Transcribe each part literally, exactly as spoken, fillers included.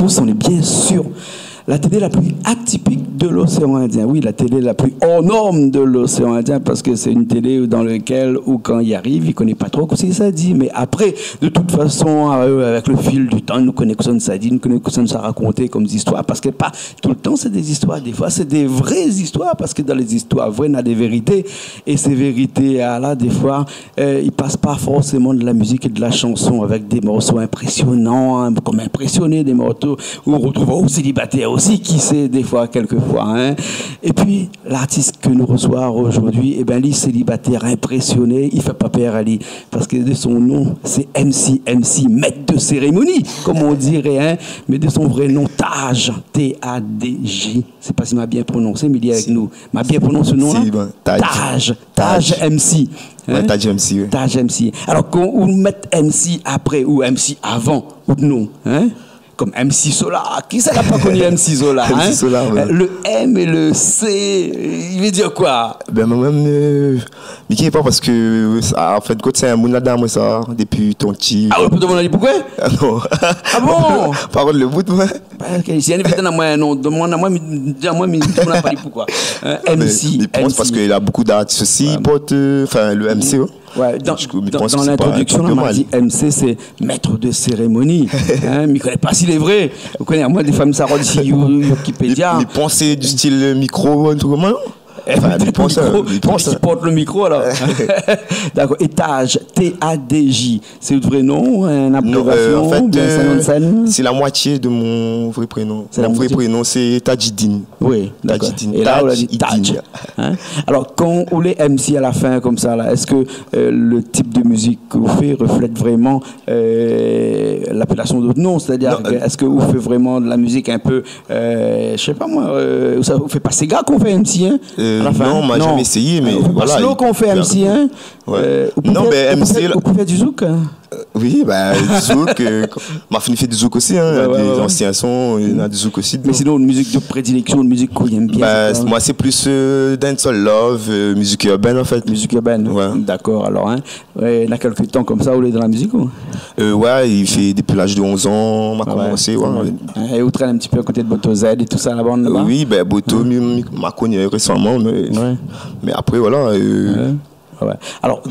Nous sommes bien sûr la télé la plus atypique de l'océan Indien. Oui, la télé la plus hors norme de l'océan Indien, parce que c'est une télé dans laquelle, ou kan i ariv, i koné pa tro kosa i sa di. Mé apré, de tout fason, euh, avèk le fil du tan, nou koné kosa i sa di, nou koné kosa i sa rakonté kom zistoir, parske pa toultan sé dé zistoir, défoi sé dé vré zistoir, parske dan lé zistoir vré, na dé vérité. É sé vérité-la, défoi, euh, i pas pa forséman de la mizik é de la shanson, avèk dé morso inprésionan, hein, kom Inprésioné, dé morso ou i rotrouv aou sélibatèr osi, ki sé, défoi, kèlkefoi, hein. Épi, lartis ke nou resoi zordi, ében, li sélibatèr, inprésioné, i fé pa pèr ali, parske de son non, sé MC, MC, maître de cérémonie, kom on diré, hein, mé de son vré non, Tadj, T A D J. Sé pa si ma bien prononsé, mé li lé avèk nou. Ma bien prononsé non-la ? Si, ben, Tadj. Tadj, Tadj Tadj. MC. Ouais, hein ? Tadj MC, ouais. Tadj MC. Alor, kan ou mèt MC apré ou MC avan out non, hein ? Kom MC Solar. Kisa la pa koni MC Solar, hein ? MC Solar, ouais. Euh, le M é le C, i vé dir koi ? Ben, moin mèm, euh, mi koné pa parske, euh, sa, an fin de kont, sé in moun la done amoin sa, dépi tonti. Ah ouais, pou domann ali poukoi ? Ah non. Ah bon ? Pa kont le bout, moin. Parske si in invité na moin, non, domann amoin, mi, di amoin, mi, mi domann pa li poukoi. Hein, mé, MC, mé mi pans MC. Parske na bonpé d'artis osi, ouais, i port, euh, anfin, le MC, ouais. Ouais, dan, dan, dan lintrodiksion, la, ma di MC, sé maître de cérémonie. Hein, mi koné pa si lé vré. Ou koné, amoin, défoi mi sa rod si You-, Wikipédia. Mi, mi pans sé du style mikro, in truk konmsa, non ? Anfin, mi pans, mikro, euh, mi pans. Ki port le mikro, alor. Dakor. É Tadj, T A D J, sé out vré non, in abréviasion, oubien sé in non de sèn ? Non, euh, an fèt, euh, sé la moitié de mon vrai prénom. Sé la moitié. Mon vrai prénom, sé Tadjidine. Oui, dakor. Tadjidine. É la, ou la di Tadj. Tadjidine. Hein ? Alor, kan ou lé MC a la fin konmsa la, èske, euh, le tip de mizik ke ou fé i reflèt vréman, euh, lapélasion de out non ? Sétadir, non, ke, euh, èske ou fé vréman de la mizik in pé, euh, mi sé pa moin, euh, ou sa, ou fé pa séga kan ou fé MC, hein, a la fin ? Euh, non, ma zamé éséyé, mé voilà. Ou fé pa slow kan ou fé MC, hein ? Ouais. Euh, ou pé fé, mé ou pé fé, MC la, ou pé fé du zouk, hein ? Euh, oui, ben, du zouk, euh, ma fine fé du zouk osi, hein, ouais, ouais, ouais. Na dé zansien son, na du zouk osi dedan. Mé sinon, in mizik de prédiléksion, in mizik ke ou èm bien, sé koi ? Ben, moin, sé plis, euh, dancehall love, euh, mizik urbaine, an fèt. Mizik urbaine. Ouais. Dakor, alor, hein. Ouais, na kèk tan konmsa ou lé dan la mizik, ou ? Euh, ouais, i fé dépi laz de onz an, ma komansé, ouais. Hein, é ou trène in ti pé a koté de Boto Z é tout sa, la bann laba ? Euh, oui, ben, Boto, mi, mi, ma koni résaman, mé, ouais, mé apré, voilà, euh, ouais. Ouais. Alor,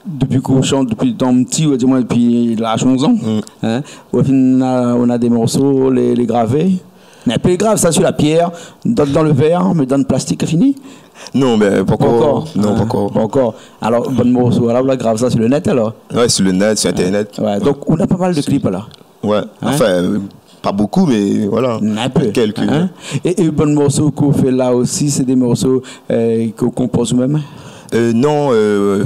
dépi ke ou shant dépi tan pti, ou di amoin dépi laz onz an, hein, ou fine, ou na dé morso, lé, lé gravé. Mé in pé grav sa sur la pièr, dot dan le vèr, mé dan le plastik, fini ? Non, ben, pankor. Pankor. Non, pankor. Pankor. Alor, bann morso, alor, ou la grav sa sur le net, alor ? Ouais, sur le net, sur Internet. Ouais, donk, ou na pa mal de klip, alor. Ouais. Hein ? Anfin, euh, pa bonpé, mé voilà. In pé. Kèlk. Hein ? É, é bann morso ke ou fé la osi, sé dé morso, euh, ke ou konpoz ou mèm ? Euh, non, euh,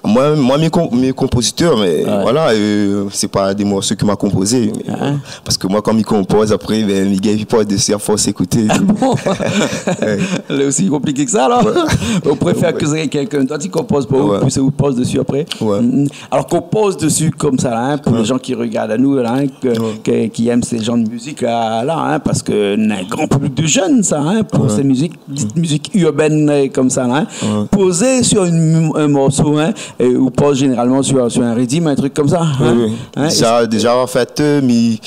moin, moin, mi kon-, mi konpozitèr, mé voilà, euh, sé pa dé morso ke ma konpozé, mé, euh, parske moin, kan mi konpoz, apré, ben, mi gingn pi pa dési a fors ékouté. Ah bon ? Ouais. Lé osi konpliké ke sa, alor ? Ouais. Ou préfèr ke sé kèlkin dot i konpoz pou ou, pi sé ou i poz dési apré. Ouais. Mm, mm. Alor, kan ou poz dési konmsa la, hein, pou lé jan ki rogard anou la, hein, ke, ke, ki èm sé janr de mizik la, la, hein, parske na in gran piblik de jenn, sa, hein, pou sé mizik, dit mizik urbaine, euh, konmsa la, hein. Ouais. Pozé sur in, in morso, hein, é ou poz zénéralman sur, sur in riddim, in truk konmsa, hein. Oui, oui. Hein, déza, é déza, an fèt, euh, mi,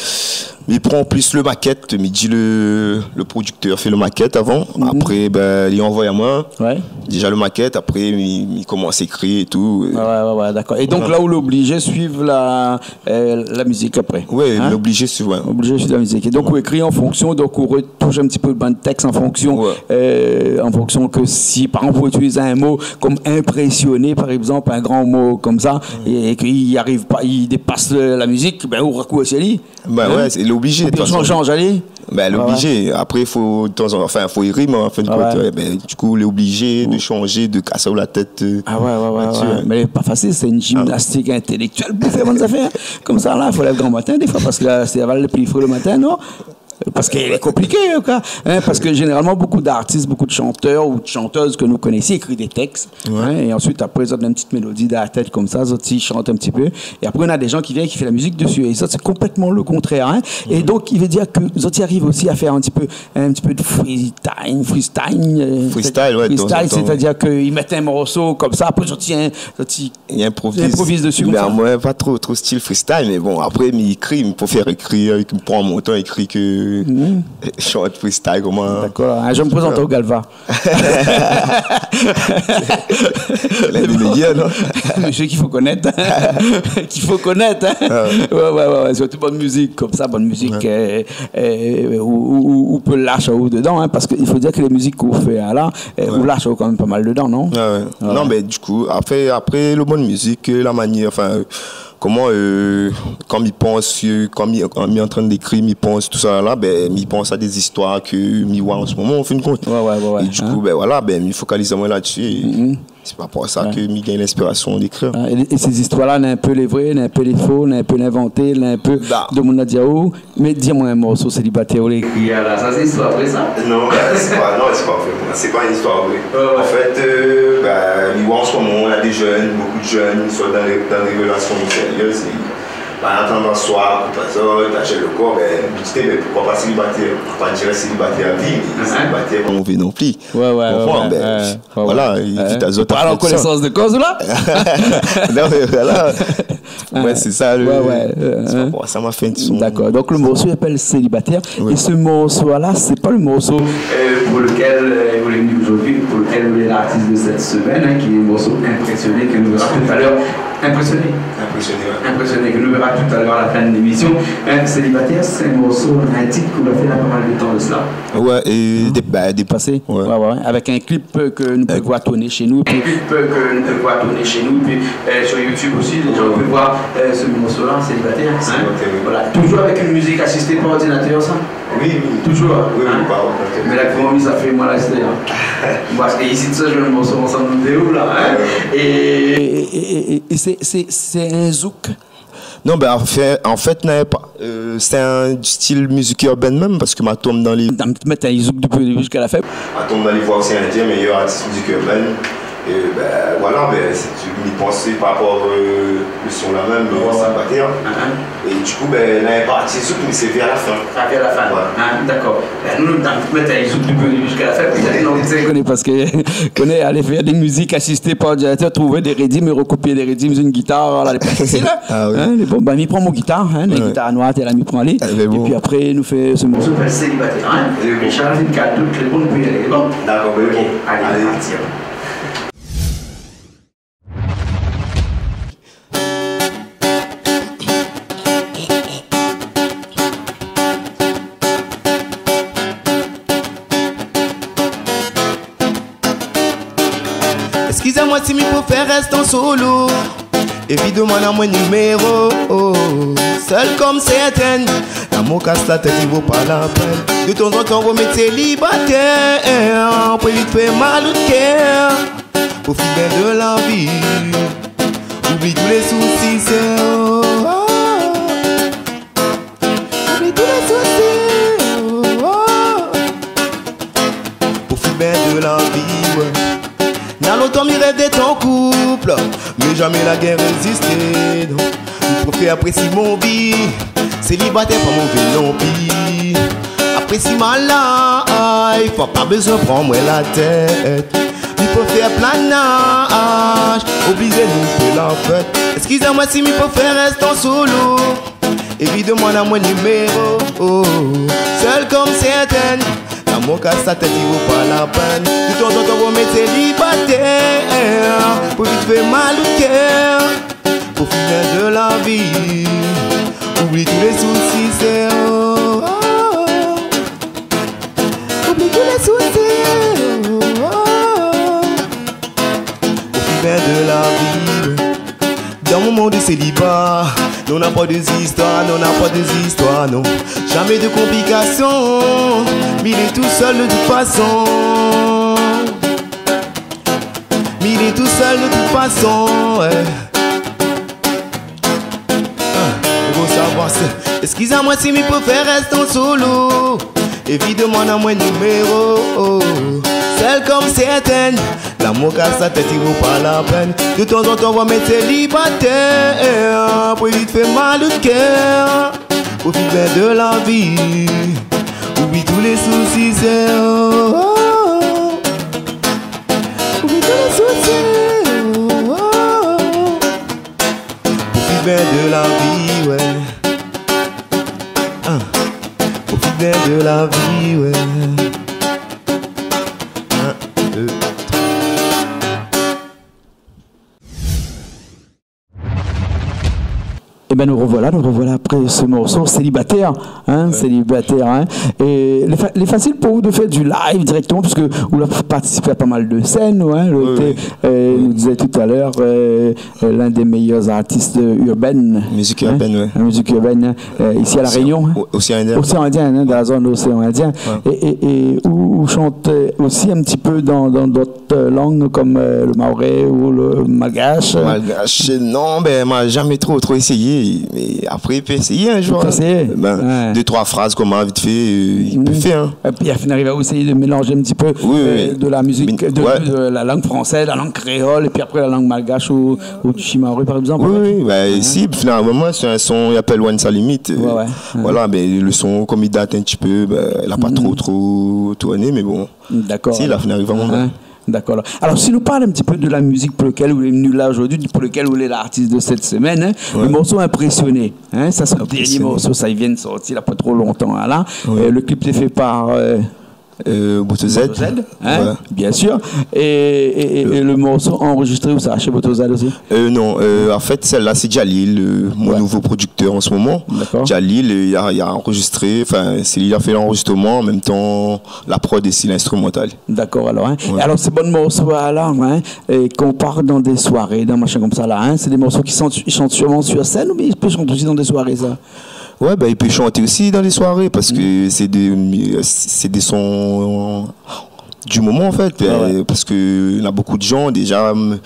mi pran plis le makèt, mi di le, le prodiktèr fé le makèt avan. Mhm. Apré, ben, li anvoy amoin. Ouais. Déza le makèt, apré, mi, mi komans ékri é tout, euh. Ouais, ouais, ouais, dakor. É donk la, ou lé oblizé suiv la, euh, la mizik apré. Ouais, hein ? Oblizé suiv, ouais. Oblizé suiv la mizik. É donk, ou ékri an fonksion, donk ou retoush in ti pé bann tèks an fonksion, euh, an fonksion ke si, par égzanp, ou itiliz in mo kom inprésioné, par égzanp, in gran mo konmsa, é, é ke li ariv pa, li dépas le, la mizik, ben, ou rakours ali. Ben ouais, sé, lé oblizé, de tout fason. Ou pé shanj ali. Ben, lé oblizé. Apré, fo, de tan zan tan, anfin, fo i rim, an fin de kont. Ouais. Ouais, ben, du kou, lé oblizé de shanjé, de kas aou la tèt, euh, la-dsi, hein. Ah ouais, ouais, ouais. Mé pa fasil, sé in jimnastik intélèktièl pou fé bann zafèr konmsa la. Fo lèv gran matin, défoi, parske la, sé aval le pli fré le matin, non ? Parske lé konpliké, koi. Hein, parske zénéralman, bonpé d'artis, bonpé d'shantèr ou d'shantèz ke nou koné isi ékri dé tèks, hein, é ansuit, apré, zot néna in ti mélodi dan la tèt konmsa, zot i shant in ti pé. É apré, néna dé zan ki vien, ki fé la mizik dési. É sa, sé konplètman lo kontrèr, hein. É donk, i vé dir ke zot i ariv osi a fèr in ti pé, in ti pé de freestyle, freestyle, euh, freestyle, sétadir ke i mèt in morso konmsa, apré, zot i, zot i I inproviz. I inproviz dési konmsa. Mé amoin, pa tro, tro stil freestyle, mé bon, apré, mi ékri, mi préfèr ékri, mi pran mon tan, ékri ke shant freestyle, koman. Dakor. Ah, mi prézant aou Galva. Lé dé média, non ? Mésyé k'i fo konèt. K'i fo konèt, hein. Ah ouais. Ouais, ouais, ouais, ouais. Sirtou bone mizik konmsa, bone mizik, euh, euh, ou, ou, ou, ou pé lash aou dedan, hein, parske i fo dir ke lé mizik k'ou fé la, euh, ou lash aou kan mèm pa mal dedan, non ? Ah ouais. Ouais. Non, mé du kou, apré, apré, lo bone mizik, euh, la manièr, anfin, euh, koman, euh, kan mi pans, euh, kan mi, kan mi antrin d'ékri, mi pans tousala, bin, mi pans a dé zistoir ke mi oi an se moman, an fin de kont. Ouais, ouais, ouais, ouais. É du kou, bin voilà, bin, mi fokaliz amoin la-dsi. É sé par rapor a sa ke mi gingn linspirasion d'ékrir. Ah, é, é sé zistoir-la, néna in pé lé vré, néna in pé lé fo, néna in pé lé invanté, néna in pé demoun la di aou, Mé di amoin in morso sélibatèr ou la ékri la, sa sé in zistoir vré sa ? Non, bin, sé pa, non, sé pa vré. Sé pa in zistoir vré. Ouais, ouais. An fèt, euh, bin, mi oi an se moman, néna dé jenn, bonpé de jenn, i sort dan dé, dan dé rélasion sérièz, é, bin, atann in soir, kont azot, ashèl lo kor, bin, mi di, bin, poukoi pa sélibatèr ? Poukoi pa dir sélibatèr a vi, mé sélibatèr pa mové non pli. Ouais, ouais, ouais, ouais. Konpran, bin, ouais. Voilà, i évit azot a fé sa. Ou parl an konésans de koz, la ? Non, mé voilà. Ouais, sé sa, le, ouais, ouais, euh, sé par rapor a sa ma fé in ti son. Dakor. Donk, le morso i apèl Sélibatèr. Oui. É se morso-la, sé pa le morso, euh, pou lekèl, euh, ou lé vni zordi, pou lekèl ou lé lartis de sèt semèn, hein, ki lé le morso Impressionné, ke nou vèra talèr. Impressionné. Impressionné, ouais. Impressionné, ke nou vèra talèr a la fin de lémision. Hein, Sélibatèr, sé in morso, in tit k'ou la fé la pa mal de tan de sa. Ouais, é dé-, ba, dépasé. Ouais. Ouais, ouais, ouais. Avèk in klip, euh, ke nou pé voir tourné shé nou, épi in klip, euh, ke nou pé voir tourné shé nou, épi, euh, sur YouTube osi, lé zan pé voir, euh, se morso-la, Sélibatèr, hein. Sélibatèr, oui. Voilà. Toujour avèk in mizik asisté par ordinatèr, sa ? Oui, oui. Toujour, hein. Oui, oui, par ordinatèr. Mé la, koman sa fé, moin, la, sé, hein. Parske isi, sa, mi zoué in morso ansanm, nou dé, la, hein. Ouais. É, é, é, é, é sé, sé, sé in zouk. Non, bin, anfin, an fèt, non, pa, euh, sé in stil mizik urbain mèm, parske ma tonm dan lé... Mèt in zouk dopi lo débu ziska la fin. Ma tonm dan lé voi osi indien, méyèr artis mizik urbain. É, bin, voilà, bin, sé, mi pans sé par rapor, euh, le son la mèm, euh, Sélibatèr. Ah, ah. É du kou, bin, néna in parti zouk, mé sé vèr la fin. Ah, vèr la fin. Ouais. Ah, dakor. Bin, nou, nou mèt in zouk dopi lo débu ziska la fin, pétèt, non, sé... Koné, parske, koné, alé fé dé mizik asisté par ordinatèr, trouv dé ridim é rokopié dé ridim su in gitar, la, lé pa fasil, hein. Ah oui. Hein, mé bon, bin, mi pran mon gitar, hein, la gitar noir, té la, mi pran ali. Ah, mé bon. Épi apré, nou fé se morso i apèl Sélibatèr, hein. Lé bon. Richard, vin kal tout, lé bon, nou pé alé, lé bon. Dakor, bin, lé bon. Alé, alé, parti, hein. Eskiz amoin si mi préfèr rès an solo. Évidaman, na moin niméro. Sèl konm sèrtin, lamour kas la tèt, i vo pa la pèn. De tanzantan, vo mèt sélibatèr, pou évit fé mal o kèr. Profit bien de la vi. Oubli tout lé sousi, sé, oh, oh. Oubli tout lé sousi, oh, oh. Profit bien de la vi, ouais. Na lontan mi rèv d'èt an koup, mé zamé la gingn rézisté, non. Mi préfèr aprésié mon vi. Sélibatèr pa mové non pli. Aprésié ma life, pa bezoin pran moin la tèt. Mi préfèr planaz, oblizé nou fé la fèt. Eskiz amoin si mi préfèr rès an solo. Évidaman, na moin niméro. Sèl konm sèrtin, lamour kas la tèt, i vo pa la pèn. De tanzantan, vo mèt sélibatèr, pou évit fé mal o kèr. Profit bien de la vi. Oubli tout lé sousi, sé, oh, oh, oh. Oubli tout lé sousi, oh, oh, oh. Profit bien de la vi. Dan mon mond de séliba, non, na pa de zistoir, non, na pa de zistoir, non. Zamé de konplikasion. Mi lé tousèl de tout fason. Mi lé tousèl de tout fason, ouais. Hein, ou vo savoir sé, Eskiz amoin si mi préfèr rès an solo. Évidaman, na moin niméro. Sèl konm sèrtin, lamour kas la tèt, i vo pa la pèn. De tanzantan, va mèt sélibatèr pou évit fé mal o kèr. Profit bien de la vi. Oubli tout lé sousi, sé, oh, oh, oh. Oubli tout lé sousi, oh, oh, oh. Profit bien de la vi, ouais. Hein. Profit bien de la vi, ouais. Un, deux, trois. Eh ben, nous revoilà, nous revoilà après ce morceau, Célibataire, hein, ouais. Célibataire, hein. Et lé fa-, lé fasil pou ou de fèr du live dirèkteman, puisque ou la partisipé à pas mal de scènes, hein, oui, oui. Euh, nous disait tout à l'heure, euh, euh, l'un des meilleurs artistes urbaines. Musique urbaine, ouais. La musique urbaine, hein, euh, ici à La Réunion, hein. Océan Indien. Océan Indien, hein, dans la zone océan Indien. Ouais. Et, et, et ou, ou shant, euh, aussi un petit peu dans, dans d'autres, euh, langues comme, euh, le mahorais ou le malgache. Malgache, non, ben, ma la zamé tro, tro éséyé. Mé apré, i pé éséyé in zour, hein. I pé éséyé. Ben, ouais, dé, troi fraz konmsa, vit fé, euh, i pé fèr, hein. Et puis, il arrive à essayer de mélanger un petit peu, oui, oui, euh, de la musique, de, ouais, de la langue française, la langue créole, et puis après la langue malgache ou, ou du shimaori, par exemple, oui, avec. Oui, ben, ici, finalement, moin, sé in son, i apèl Loin de sa limite. Ouais, ouais. Voilà, ben, le son, konm i dat in ti pé, ben, la pa tro, tro tourné, mé bon. D'accord. Si, la fine ariv amoin, hein. D'accord. Alors, si nou parl in ti pé de la musique pour laquelle ou lé venu là aujourd'hui, pour laquelle ou lé l'artiste de cette semaine, hein, le morceau Impressionné, hein, sa sé le dernier morceau, sa i vien de sortir, la pa tro lontan, hein, la. Oui. Euh, le clip lé fé par, euh, Euh, Boto Z. Boto Z, hein, bien sûr. Voilà. Et, et, et, et le morceau enregistré ousa, chez Boto Z aussi ? Euh, non, euh, en fait, celle-là, c'est Jalil, euh, mon nouveau producteur en ce moment. D'accord. Jalil, euh, il a, il a enregistré, enfin, c'est lui qui a fait l'enregistrement, en même temps, la prod et c'est l'instrumental. D'accord, alors, hein. Ouais. Et alors, sé bann morso la, hein, é kan ou part dan dé soiré, dan machin konmsa la, hein, sé dé morso ki shant, i shant sirman sur scène oubien i pé shanté osi dan dé soiré, sa ? Ouais, ben, i pé shanté osi dan lé soiré parske sé dé, sé dé son du moment, an fèt. Ah ouais. Euh, parske na bonpé de jan, déza, m-,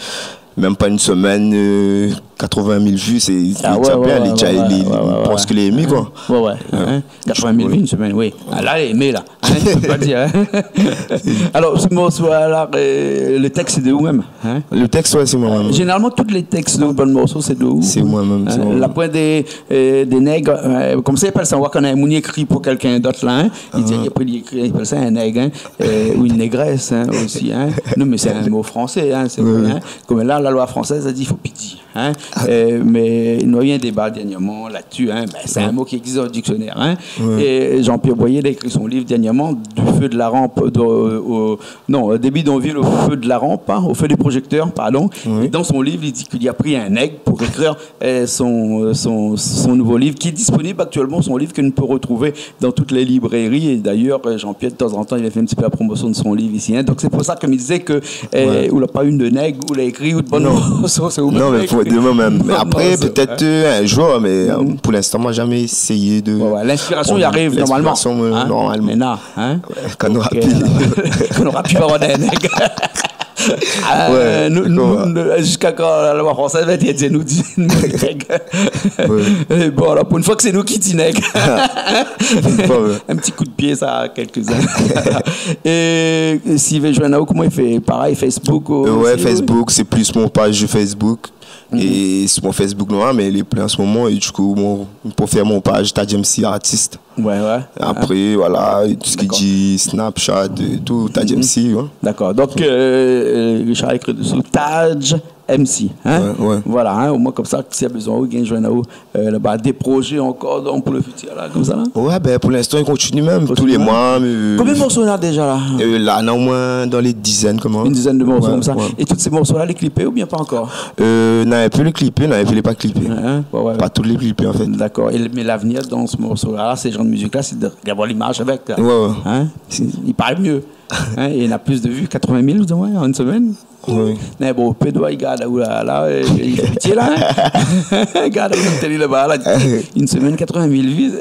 mèm pa in semèn, euh, quatre-vingt mille vues, sé, ah ouais, ouais, ouais, ouais, ouais, ouais. Li pans ke lé émé, koi. Ouais, ouais, hein. Quatre-vingt mille vues, in semèn, oui. Ah, la, lé émé, la. Hein, i pé pa dir, hein. Alor, se morso-la, euh, le tèks, sé de ou mèm, hein ? Le tèks, ouais, sé moin mèm. Zénéralman, tout lé tèks de bann morso, sé de ou. Sé moin mèm, sé moin mèm. La poin dé, euh, dé nèg, euh, konmsa i apèl sa, ou oi, kan in moun i ékri pou kèlkin d'ot, la, hein. I di, apré, li ékri, i apèl sa in nèg, hein. Euh, ou in négrès, hein, osi, hein. Non, mé sé in mo fransé, hein, sé vré, hein. Konm la, la loi fransèz la di, i fo pi dir. Hein ? Euh, mé nou la u in déba dèrnièrman la-dsi, hein. Ben, sé in mo ki égzis dan le diksionèr, hein. Ouais. É Jean-Pierre Boyer la ékri son liv dèrnièrman, Du feu de la rampe, de, euh, au, non, euh, Des bidonvilles au feu de la rampe, hein, au feu des projecteurs, pardon. Oui. É dan son liv, li di ke li la pri in nèg pou ékrir, euh, son, euh, son, son nouvo liv ki lé disponib aktièlman, son liv ke nou pé retrouv dan tout lé librèri. É d'ayèr, euh, Jean-Pierre, de tan zan tan, li fé in ti pé la promosion de son liv isi, hein. Donk sé pou sa, konm mi di, ke, euh, ou la pa u de nèg, ou la ékri, ou de bann morso, sé ou mèm la ékri. Non, mé pou de moin mèm. Non, non, sé, hein. Mé apré, pétèt, euh, in zour, mé, euh, pou linstan, moin la zamé éséyé de... Ouais, ouais, linspirasion i ariv normalman, hein. Linspirasion, euh, normalman. Mé la, hein. Ouais, kan nou la pi. Ok, alor, kan nou la pi, va oir dé nèg. Ah, ouais, nou, nou, nou, ziska kan la loi fransèz va dir, nou di, nou di nèg. Ouais. É bon, alor, pou in foi ke sé nou ki di nèg. Pou in foi, ouais. In ti kou d'pié, sa, kèlkzin. É si i vé zoinn aou, koman i fé ? Parèy, Facebook osi, ou ? Euh, ouais, Facebook, sé plis mon paz Facebook. Mhm. É si mon Facebook, non, mé lé plin an se moman, é du kou, bon, pou fé mon paz, Tadj M C Artist. Ouais, ouais. Apré, voilà, tout sak i di Snapchat, euh, tout, Tadj M C, ouais. D'accord. Donk, euh, euh, Richard la ékri dessou Tadj M C, hein ? Ouais, ouais. Voilà, hein, omoin konmsa, si na bezoin, ou gingn zoinn aou, euh, laba, dé projé ankor, donk, pou le fitir, la, konmsa, la ? Ouais, ben, pou linstan, i kontinié mèm, tou lé moi, mé... Konbien de morso ou néna déza, la ? Euh, la, néna omoin dan lé dizèn, konmsa. In dizèn de morso konmsa. Ouais, ouais. É tout sé morso-la, lé klipé oubien pa ankor ? Euh, na in pé lé klipé, na in pé lé pa klipé. Hein, ouais, ouais. Pa tout lé klipé, an fèt. D'accord. É le, mé l'avenir dan se morso-la, sé janr de mizik-la, sé de, d'avoir limaz avèk, la. Ouais, ouais. Hein ? Sé, i parl mié. Hein ? É néna plis de vues, quatre-vingt mille, ou di amoin, an in semèn ? Oui. Mé bon, pé doi i gard aou la, la, euh, i fé pitié la, hein. I gard aou, i télé laba la, une semaine, quatre-vingt mille vues.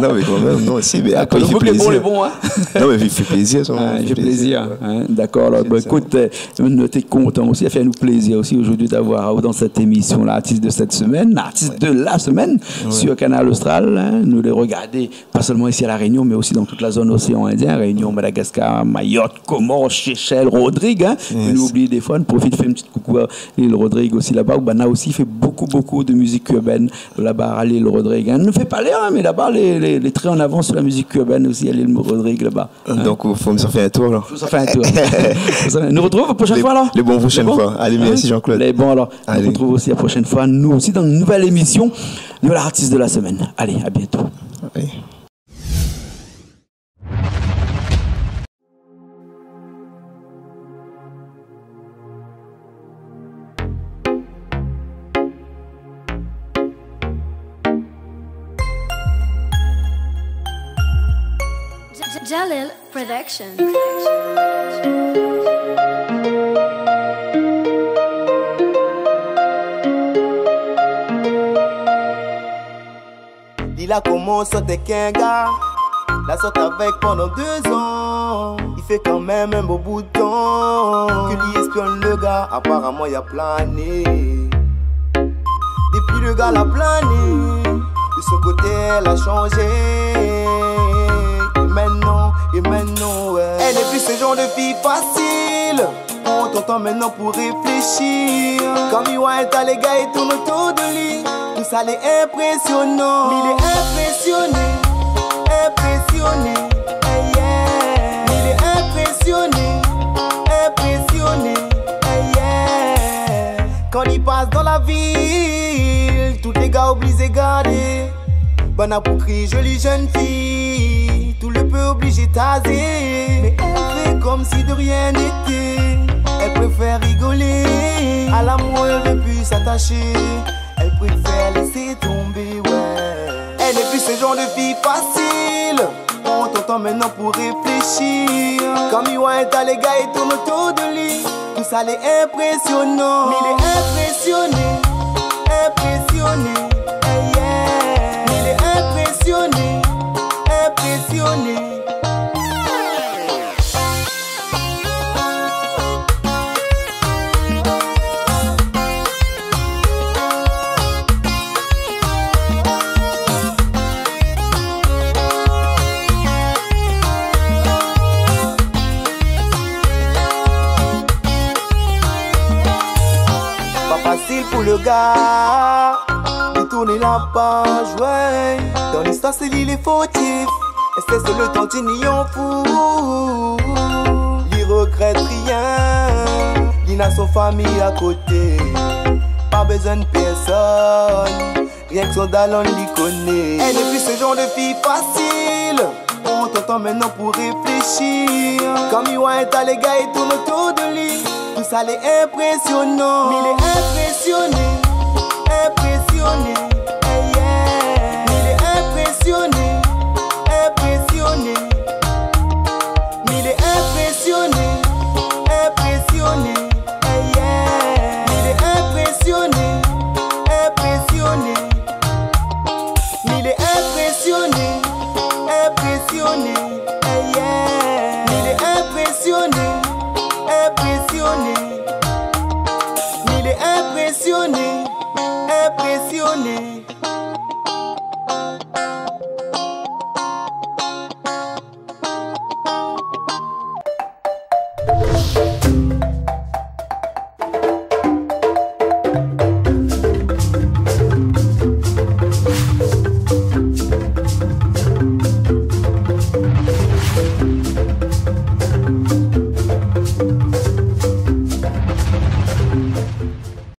Non, mé kan mèm, non, si, mé apré, i fé plézir. Ah, lé bon, lé bon, hein. Non, mé i fé plézir, sa, i fé plézir, ouais. Hein, dakor, alor, sé sa. Bon, ékout, euh, nou té kontan osi, sa i fé anou plézir osi zordi d'avoir aou dan sèt émisyon-la, artiste de cette semaine, artiste de la semaine, sur Kanal Austral, hein. Nou lé rogardé pa solman isi La Rényon, mé osi dan tout la zone océan Indien, Rényon, Madagascar, Mayotte, Comores, Seychelles, Rodrigues, hein. Yes. Nou oubli défoi, nou profit fé in ti koukou a l'île Rodrigues osi laba, ousa banna osi i fé beaucoup, beaucoup de musique urbaine laba a l'île Rodrigues, hein. Nou fé pa lèr, hein, mé laba lé, lé, lé très en avance sur la musique urbaine osi a l'île Rodrigues laba. Hein. Donk, fo mi sa fé in tour, alor. Fo sa fé in tour. Nou artrouv la proshèn foi, alor. Lé bon, proshèn foi. Lé bon ? Alé, mèrsi, Jean-Claude. Lé bon, alor. Alé. Nou artrouv osi la proshèn foi, nou osi, dan in nouvèl émisyon, nouvèl artiste de la semaine. Alé, à bientôt. Alé. J-, J-, Jalil Production. Li la komans sort èk in gars, la sort avèk pandan dé zan. I fé kanmèm in bon bout tan ke li èspionn le gars, aparaman li la plané. Dépi le gars la plané, de son koté èl la shanzé. É mintnan, é mintnan, ouais. Elle n'est plus ce genre de fille facile. Pran ton tan mintnan pou réfléshi. Kan mi oi in ta lé gars i tourn otour de li, tousa lé inprésyonan. Mi lé inprésyoné, inprésyoné, eh yeah. Mi lé inprésyoné, inprésyoné, eh yeah. Kan li pas dan la vil, tout lé gars oblizé gardé. Banna pou krié jolie jeune fille, tout le peuple obligé tazé. Mais elle fait comme si de rien n'était. Elle préfère rigoler. À l'amour, elle veut plus s'attacher. Elle préfère laisser tomber, ouais. Elle n'est plus ce genre de fille facile. Pran ton tan mintnan pou réfléshi. Kan mi oi in ta lé gars i tourn otour de li, tousa lé inprésyonan. Mi lé inprésyoné, inprésyoné, eh yeah. Mi lé inprésyoné, inprésyoné. Pa fasil pou le gars de tourn la paz, ouais. Dan listoir sé li lé fotif. Èske sé le tantine li an fou ? Li regrèt rien, li na son fami a koté. Pa bezoin pèrsone, rienk son dalon li koné. Elle n'est plus ce genre de fille facile. Pran ton tan mintnan pou réfléshi. Kan mi oi in ta lé gars i tourn otour de li, tousa lé inprésyonan. Mi lé inprésyoné, inprésyoné, eh yeah. Mi lé inprésyoné, inprésyoné. Mi lé inprésyoné, inprésyoné, eh yeah. Mi lé inprésyoné, inprésyoné. Mi lé inprésyoné, inprésyoné, eh yeah. Mi lé inprésyoné, inprésyoné. Mi lé inprésyoné, inprésyoné.